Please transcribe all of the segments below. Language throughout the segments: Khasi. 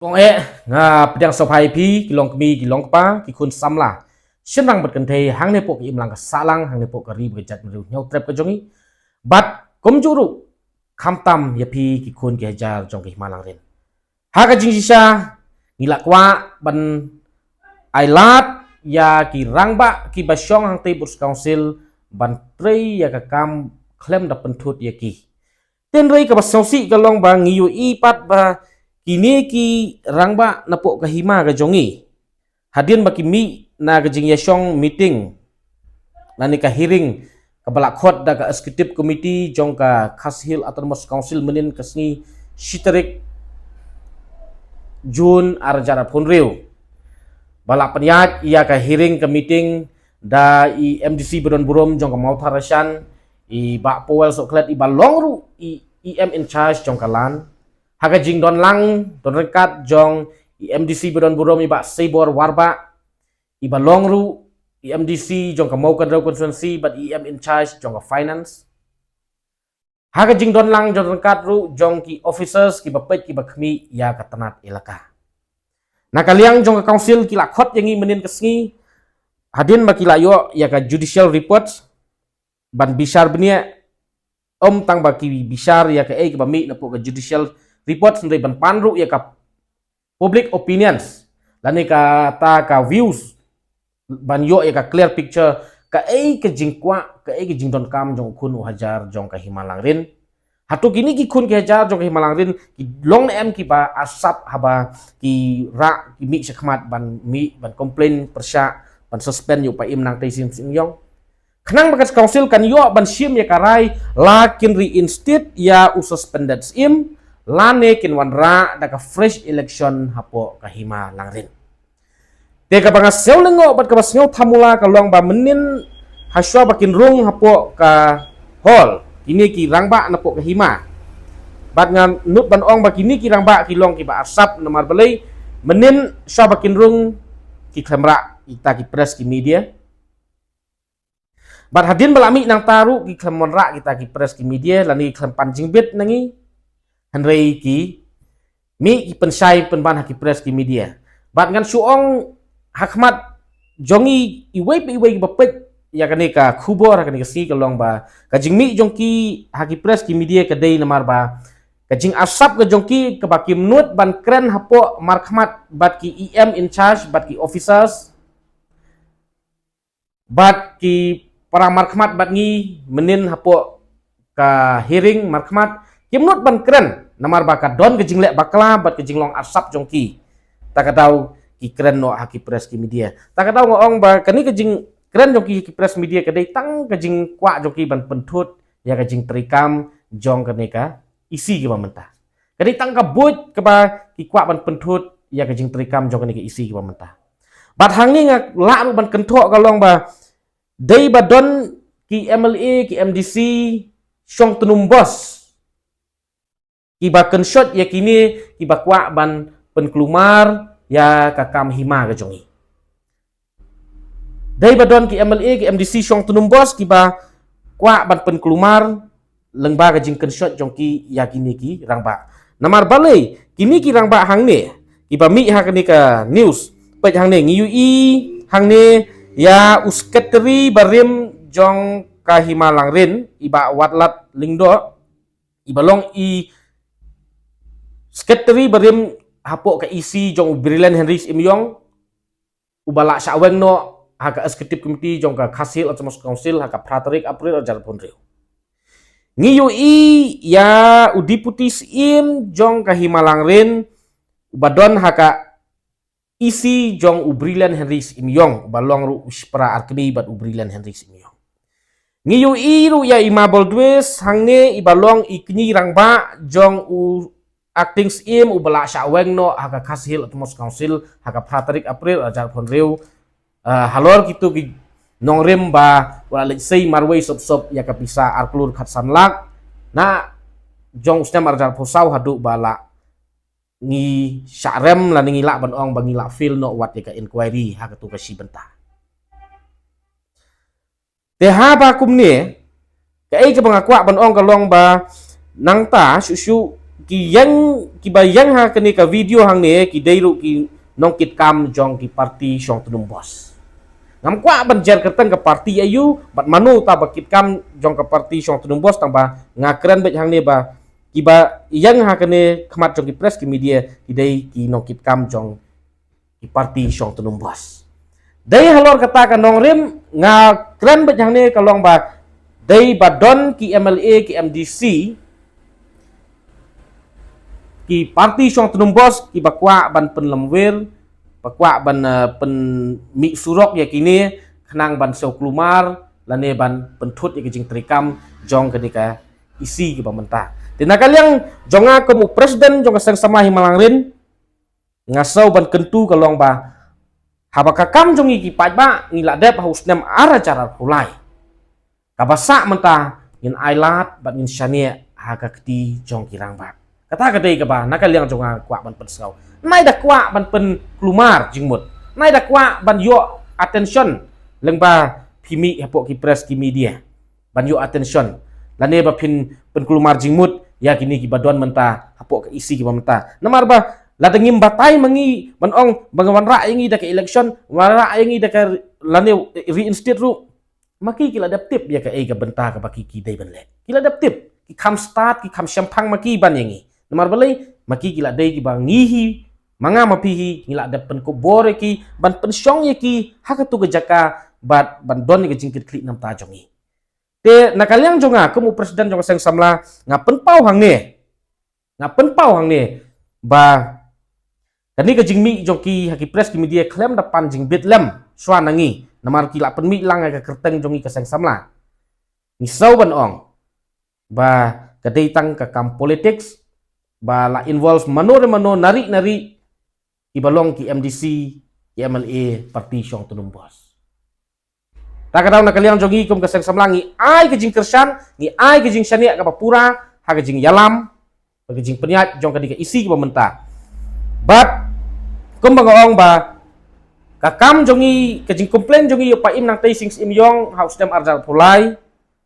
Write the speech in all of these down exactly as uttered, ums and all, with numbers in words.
Kong eh, nga pdiang sngewbha ïa phi, ki long kmie, ki long kpa, ki khun samla shynrang bad kynthei, hangne hapoh ka imlang ka sahlang, hangne hapoh ka ri bad ka jaitbynriew hynñiewtrep ka jong ngi. Bad kumjuh ruh, khamtam ïa phi ki khun ki hajar jong ka Hima Langrin. Ha ka jingshisha, ngi la kwah ban ai lad ïa ki rangbah kiba shong hangtei Bureau Council ban trei ïa ka kam khlem da pynthut ïa ki. Hynrei kaba sngewsih ka long ba ngi ïohi pat ba kine ki rangbah napoh ka hima ka jong ngi, hadien ba ki mih na ka jingïashong meeting lane ka hearing kaba la khot da ka executive committee jong ka Khasi Hills Autonomous Council mynnin ka sngi shi tarik June ar hajar arphew hynriew, ba la pynïaid ïa ka hearing, ka meeting, da i M D C ba don burom jong ka Mawthadraishan, i Bah Powell Sohkhlet, iba long ruh i E M in charge jong ka land. Ha ka jingdon lang don ryngkat jong i M D C ba don burom, i Bah Seibor Warbah, iba long ruh i M D C jong ka Mawkynrew constituency bad E M in charge jong ka finance. Ha ka jingdon lang don ryngkat ruh jong ki officers kiba peit kiba khmih ïa ka tnat elaka. Na ka liang jong ka council, ki la khot ïa ngi mynnin ka sngi hadien ba ki la ïoh ïa ka judicial report ban bishar bniah. Ym tang ba ki bishar ïa kaei kaba mih napoh ka judicial report, hynrei ban pan ruh ïa ka public opinions lane kata ka views, ban ïoh ïa ka clear picture kaei ka jingkwah, kaei ka jingdonkam jong u khun u hajar jong ka Hima Langrin. Hato kine ki khun ki hajar jong ka Hima Langrin ki long ne em kiba arsap haba ki rah, ki mih shakhmat ban mih ban complain pyrshah ban suspend ïa u Paiem Nangtei Syiem Ïong? Khnang ba ka council kan ïoh ban shim ïa ka rai la kin reinstate ïa u suspended Syiem lane kin wanrah da ka fresh election hapoh ka Hima Langrin. Te kaba nga sngew lyngngoh bad kaba sngew thamula ka long ba mynnin hashwa ba kin rung hapoh ka hall kine ki rangbah napoh ka hima, bad nga nud ban ong ba kine ki rangbah ki long kiba arsap, namar balei mynnin shwa ba kin rung ki khlem rah ïa kita ki press ki media. Bad hadien ba la mih nangta ruh ki khlem wanrah kita ki press ki media lane ki khlem pan jingbit na ngi. Hynrei ki mih ki pynshai pynban ha ki press ki media. Bad ngan shu ong ha khmat jong ngi iwei pa iwei kiba peit ïa kane ka khubor ha kane ka sngi ka long ba ka jingmih jong ki ha ki press ki media ka dei namar ba ka jingarsap ka jong ki kaba kim nud ban kren hapoh markhmat bad ki E M in charge bad ki officers bad ki para markhmat bad ngi mynnin hapoh ka hearing markhmat, kim nud ban kren namar ba ka don ka jingleh bakla bad ka jinglong arsap jong ki. Ta ka daw ki kren noh ha ki press ki media. Ta ka daw nga ong ba kane ka jingkren jong ki ha ki press media ka dei tang ka jingkwah jong ki ban pynthut ïa ka jingtreikam jong kane ka isi kiba mynta. Ka dei tang ka buit kaba ki kwah ban pynthut ïa ka jingtreikam jong kane ka isi kiba mynta. Bad hangne nga lah ruh ban kynthoh ka long ba dei ba don ki M L A, ki M D C shong tnum bos kiba kynshot ïa kine kiba kwah ban pynkulmar ïa ka kam hima ka jong ngi. Dei ba don ki M L A, ki M D C shong tnum bos kiba kwah ban pynkulmar lyngba ka jingkynshot jong ki ïa kine ki rangbah. Namar balei kine ki rangbah hangne kiba mih ha kane ka news? Peit hangne, ngi ïohi hangne ïa u sekretari barim jong ka Hima Langrin, i Bah Watlat Lyngdoh, iba long i sekretari barim hapoh ka isi jong u Brilliant Henry Syiem Ïong, uba la shah weng noh ha ka executive committee jong ka Khasi Hills Autonomous Council ha ka phra tarik April ar hajar arphew hynriew. Ngi ïohi ïa u deputy Syiem jong ka Hima Langrin uba don ha ka isi jong u Brilliant Henry Syiem Ïong, uba long ruh u shipara arkni bad u Brilliant Henry Syiem Ïong. Ngi ïohi ruh ïa i Ma Baldwis hangne, iba long i kñi rangbah jong u acting Syiem uba la shah weng noh ha ka Khasi Hills Autonomous Council ha ka phra tarik April ar hajar arphew hynriew. Ah, halor kito ki nongrim ba u la leit sei marwei sop sop ïa ka pisa ar klur khatsan lak. Na jong u snem ar hajar arphew saw haduh ba la ngi shah rem lane ngi lah ban ong ba ngi la fail noh wat ïa ka inquiry ha kato ka shi bynta. Te haba kumne, kaei kaba nga kwah ban ong ka long ba nangta shuh shuh ki ïeng, kiba ïeng ha kane ka video hangne ki dei ruh ki nongkitkam jong ki parti shong tnum bos. Ngam kwah ban jer kyrteng ka parti aïu bad mano uta ba kitkam jong ka parti shong tnum bos, tang ba nga kren beit hangne ba kiba ïeng ha kane khmat jong ki press ki media ki dei ki nongkitkam jong ki parti shong tnum bos. Dei halor kata ka nongrim nga kren beit hangne ka long ba dei ba don ki M L A, ki M D C, ki parti shong tnum bos kiba kwah ban pynlamwir, ba kwah ban, eh, pynmih surok ïa kine khnang ban siew klumar lane ban pynthut ïa ka jingtrei kam jong kane ka E C kaba mynta. Te na ka liang jong nga kum u president jong ka Seng Samla Hima Langrin, nga sngew ban kyntu ka long ba haba ka kam jong ngi ki paidbah ngi la dep ha u snem ar hajar arphew lai, kaba sah mynta ngin ailad bad ngin shaniah ha ka kti jong ki rangbah. Kata ka dei kaba na ka liang jong nga kwah ban pynsngew. Nai da kwah ban pynkulmar jingmut, nai da kwah ban ïoh attention lyngba phi mih hapoh ki press ki media, ban ïoh attention lane ba phin pynkulmar jingmut ïa kine kiba don mynta hapoh ka E C kiba mynta. Namar ba lada ngim batai ma ngi ban ong ba nga wanrah ïa ngi da ka election, wanrah ïa ngi da ka lane reinstate ruh, ma ki ki la dep tip ïa kaei ka bynta kaba ki ki dei ban leh. Ki la dep tip, ki kham stad, ki kham shemphang ma ki ban ïa ngi. Namar balei? Ma ki ki la dei kiba ngi hi, ma nga ma phi hi, ngi la dep pynkup bor ïa ki ban pynshong ïa ki ha katu ka jaka bad ban don ïa ka jingkitkhlieh namar jong ngi. Te na ka liang jong nga kum u president jong ka Seng Samla, nga pynpaw hangne, nga pynpaw hangne ba kane ka jingmih jong ki ha ki press ki media khlem da pan jingbit lem shuwa na ngi, namar ki la pynmih lang ïa ka kyrteng jong ngi ka Seng Samla. Ngi sngew ban ong ba ka dei tang ka kam politics, ba la involve mano re mano, nari nari, kiba long ki M D C, ki M L A, parti shong tnum bos. Ta ka daw na ka liang jong ngi kum ka Seng Samla ngi ai ka jingkyrshan, ngi ai ka jingshaniah kaba pura ha ka jingïalam bad ka jingpynïaid jong kane ka E C kaba mynta. Bad kumba nga ong ba ka kam jong ngi, ka jingcomplain jong ngi ïa u Paiem Nangtei Sing Syiem Ïong ha u snem ar hajar arphew lai,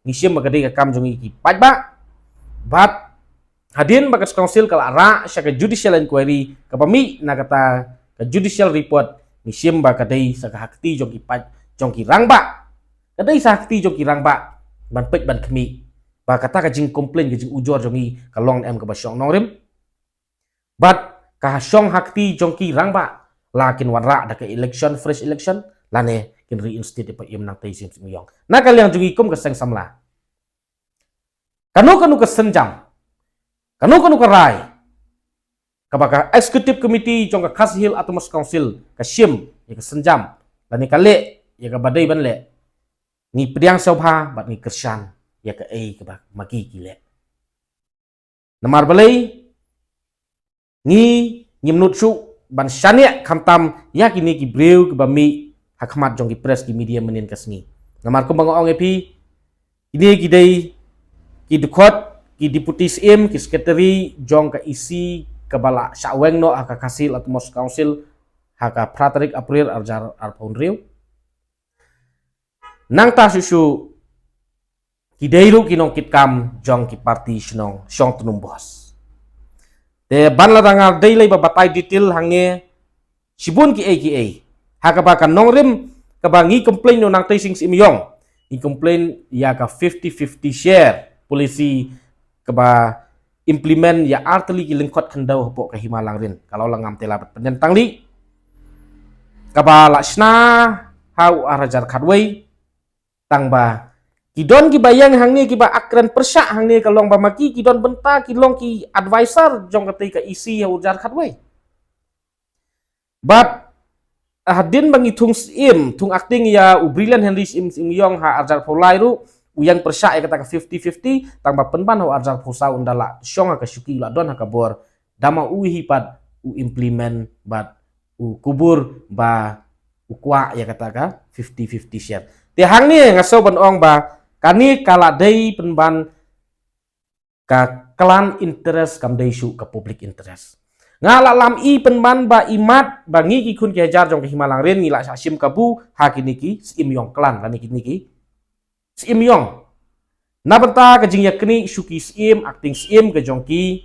ngi shim ba ka dei ka kam jong ngi ki paidbah. Bad hadien ba ka council ka la rah sha ka judicial inquiry kaba mih na kata ka judicial report, ngi shim ba ka dei sa ka ha kti jong ki paid, jong ki rangbah, ka dei sa ha kti jong ki rangbah ban peit ban khmih ba kata ka jingcomplain, ka jingujor jong ngi ka long ne em kaba shong nongrim. Bad ka shong ha kti jong ki rangbah, la kin wanrah da ka election, fresh election, lane kin reinstate ïa u Paiem Nangtei Sing Syiem Ïong. Na ka liang jong ngi kum ka Seng Samla, kano kano ka sienjam, kano kano ka rai kaba ka executive committee jong ka Khasi Hills Autonomous Council ka shim ïa ka sienjam lane ka leh ïa kaba dei ban leh, ngi pdiang sngewbha bad ngi kyrshan ïa kaei kaba ma ki ki leh. Namar balei? Ngi ngim nud shuh ban shaniah khamtam ïa kine ki briew kiba mih ha khmat jong ki press ki media mynnin ka sngi. Namar kumba nga ong ïa phi, kine ki dei ki dkhot, ki deputy syiem, ki secretary jong ka E C kaba la shah weng noh ha ka Khasi Hills Autonomous Council ha ka phra tarik April ar hajar arphew hynriew. Nangta shuh shuh ki dei ruh ki nongkitkam jong ki parti shnong shong tnum bos. Te ban lada nga dei lei ba batai detail hangne, shibun kiei kiei. Ha kaba ka nongrim kaba ngi complain ïa u Nangtei Sing Syiem Ïong, ngi complain ïa ka fifty fifty share policy kaba implement ïa artylli ki lyngkhot khyndew hapoh ka Hima Langrin. Ka Lawlangam, Tela bad Pyndentanglih, kaba la shna ha u ar hajar khatwei. Tang ba ki don kiba ïeng hangne kiba kren pyrshah hangne ka long ba ma ki ki don bynta ki long ki advisor jong katei ka E C ha u ar hajar khatwei. Bad hadien ba ngi thung syiem, thung acting ïa u Brilliant Henry Syiem, Syiem Ïong ha ar hajar arphew lai ruh, u ïeng pyrshah ïa kata ka fifty fifty, tang ba pynban ha u ar hajar arphew saw ynda la shong ha ka shuki, la don ha ka bor, da ma u hi pat u implement bad u kubur ba u kwah ïa kata ka fifty fifty share. Te hangne nga sngew ban ong ba kane ka la dei pynban ka clan interest, kam dei shuh ka public interest. Nga la lam i pynban ba imat ba ngi ki khun ki hajar jong ka Hima Langrin ngi la shah shim kabu ha kine ki Syiem Ïong clan, lane kine ki Syiem Ïong. Na bynta ka jingïaknieh shuki syiem, acting syiem ka jong ki,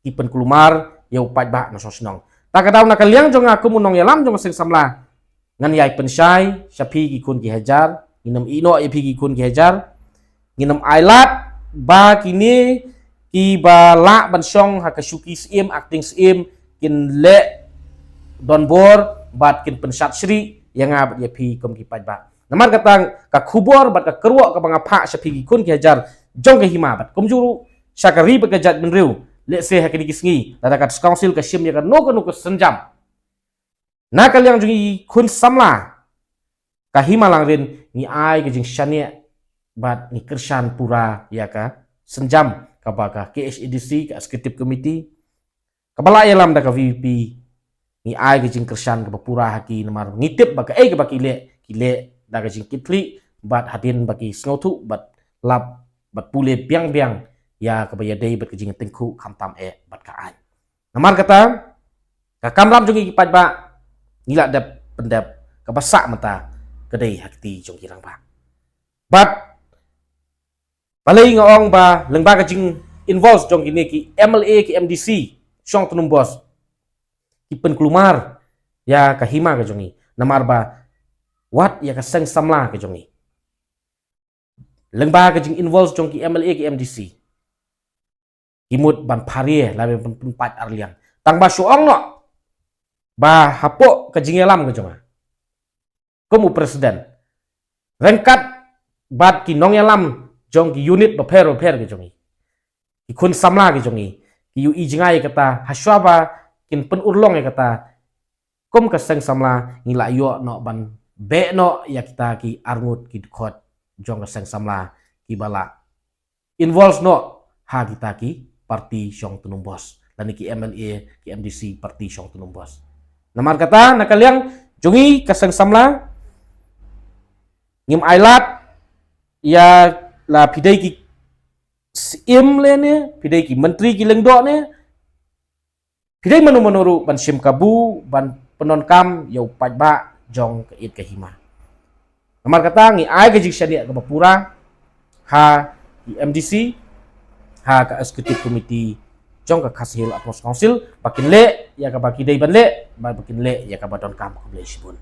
ki pynkulmar ïa u paidbah na shnong shnong. Ta ka daw na ka liang jong nga kum u nongïalam jong ka seng samla, ngan ïai pynshai sha phi ki khun ki hajar, ngin ym ïehnoh ïa phi ki khun ki hajar, ngin ym ailad ba kine kiba lah ban shong ha ka shuki syiem, acting syiem, kin leh donbor bad kin pynshad shrieh ïa nga bad ïa phi kum ki paidbah. Namar kata ka khubor bad ka kyrwoh kaba nga phah sha phi ki khun ki hajar jong ka hima bad kumjuh ruh sha ka ri bad ka jaitbynriew, lehse ha kine ki sngi lada ka District Council ka shim ïa kano kano ka sienjam na ka liang jong ngi khun samla ka hima Langrin, ngi ai ka jingshaniah bad ngi kyrshan pura ïa ka sienjam kaba ka K H A D C, ka Executive Committee kaba la ïalam da ka V P, ngi ai ka jingkyrshan kaba pura ha ki, namar ngi tip ba kaei kaba ki leh, ki leh da ka jingkitkhlieh bad hadien ba ki sngewthuh bad lap bad pule biang biang ïa kaba ïadei bad ka jingtyngkhuh khamtam eh bad ka aiñ. Namar kata ka kamram jong ngi ki paidbah, ngi la dep pyndep, kaba sah mynta ka dei ha kti jong ki rangbah. Bad balei nga ong ba lyngba ka jing involve jong kine ki M L A, ki M D C shong Tnum Bos, ki pynkulmar ïa ka hima ka jong ngi, namar ba wat ïa ka seng samla ka jong ngi, lyngba ka jing involve jong ki M L A, ki M D C, ki mut ban pharia lane ban pynpait arliang. Tang ba shu ong noh ba hapoh ka jingïalam ka jong nga kum u president, ryngkat bad ki nongïalam jong ki unit bapher bapher ka jong ngi, ki khun samla ka jong ngi, ki ïohi jngai ïa kata, hashwa ba kin pynurlong ïa kata, kum ka seng samla ngi la ïoh noh ban beh noh ïa kita ki arngut ki dkhot jong ka seng samla kiba la involve noh ha kita ki party shong Tnum Bos lane ki M L A, ki M D C party shong Tnum Bos. Namar kata na ka liang jong ngi ka seng samla, ngim ailad ïa la phi dei ki syiem lane phi dei ki myntri ki lyngdoh ne phi dei mano mano ruh ban shim kabu ban pyndonkam ïa u paidbah jong ka ïit ka hima. Namar kata ngi ai ka jingshaniah kaba pura ha ki M D C, ha ka Executive Committee jong ka Khasi Hills Autonomous Council, ba kin leh ïa kaba ki dei ban leh, ba, ba kin leh ïa kaba donkam. Khublei shibun.